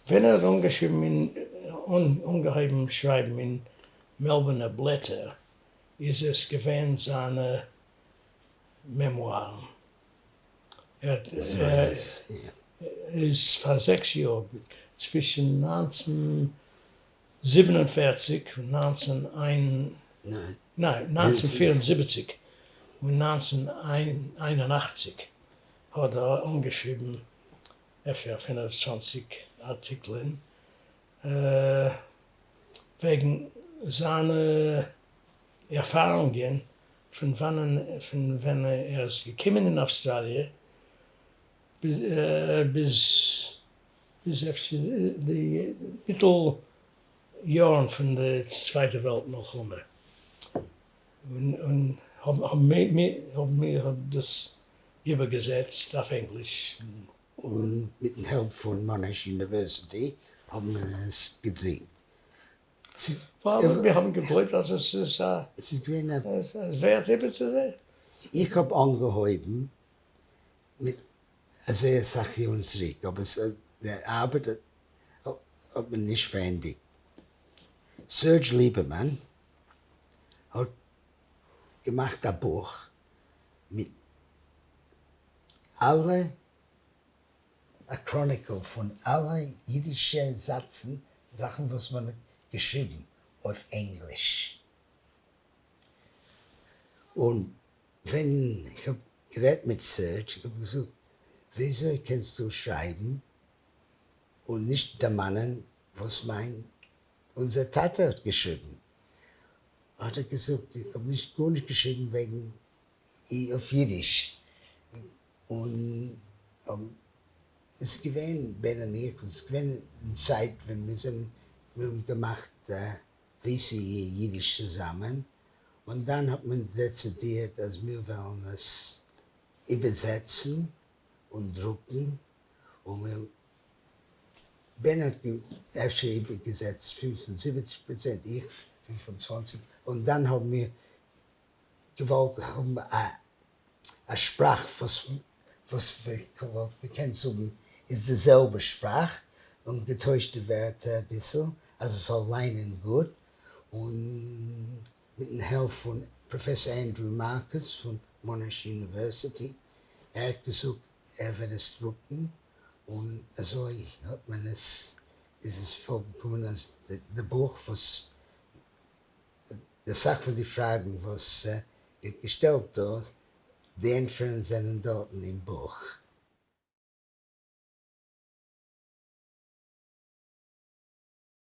ווען ער האט אנגעשריבן אין אנגעהויבן שרייבן אין מעלבורנער בלעטער איז עס געווען זיינע מעמוארן. ער איז פאר 6 יאר צווישן 1947 און 1974 און 1981 האט ער אנגעשריבן אפשר 25 ארטיקלען וועגן זיינע ערפארונגען פון וואנען פון ווען ער איז געקומען אין אויסטראליע ביז ביז אפשר די מיטל יארן פון די צווייטע וועלט מלחמה, און האבן מיר דאס איבערגעזעצט אויף ענגליש. און מיטן help פון Monash University האבן מיר עס געדרוקט. ווייל מיר האבן געגלויבט אז עס איז א. עס איז געווען א. עס איז ווערט איבערצוזען. איך האב אנגעהויבן מיט זייער סאך יארן צוריק, אבער די ארבעט האט מען נישט פארענדיגט. סערדזש ליבערמאן האט געמאכט א בוך מיט אלע, א chronicle פון אלע אידישע זאצן, זאכן וואס מען האט געשריבן אויף ענגליש. און ווען איך האב גערעדט מיט סערדזש, איך האב געזאגט, וויאזוי קענסטו שרייבן און נישט דערמאנען וואס מיין אונזער טאטע האט געשריבן? האט ער געזאגט, איך האב נישט גארנישט געשריבן וועגן אויף אידיש. און עס איז געווען בען און איך, עס איז געווען אין צייט ווען מיר זענען, מיר האבן געמאכט VCE אידיש צוזאמען, און דאן האט מען דעצידירט אז מיר וועלן עס איבערזעצן און דרוקן, און מיר, בען האט אפשר איבערגעזעצט 75%, איך 25, און דאן האבן מיר געוואלט האבן א שפראך וואס וואס וואלט געקענט זאגן איז די זעלבע שפראך און געטוישט די ווערטער אביסל אז עס זאל ליינען גוט, און מיטן הילף פון פראפעסאר ענדרו מארקוס פון Monash University, ער האט געזאגט ער וועט עס דרוקן, און אזוי האט מען עס, איז עס פארגעקומען אז די בוך וואס די סאך פון די פראגן וואס איר האט געשטעלט דא, די ענטפערן זענען דארטן אין בוך.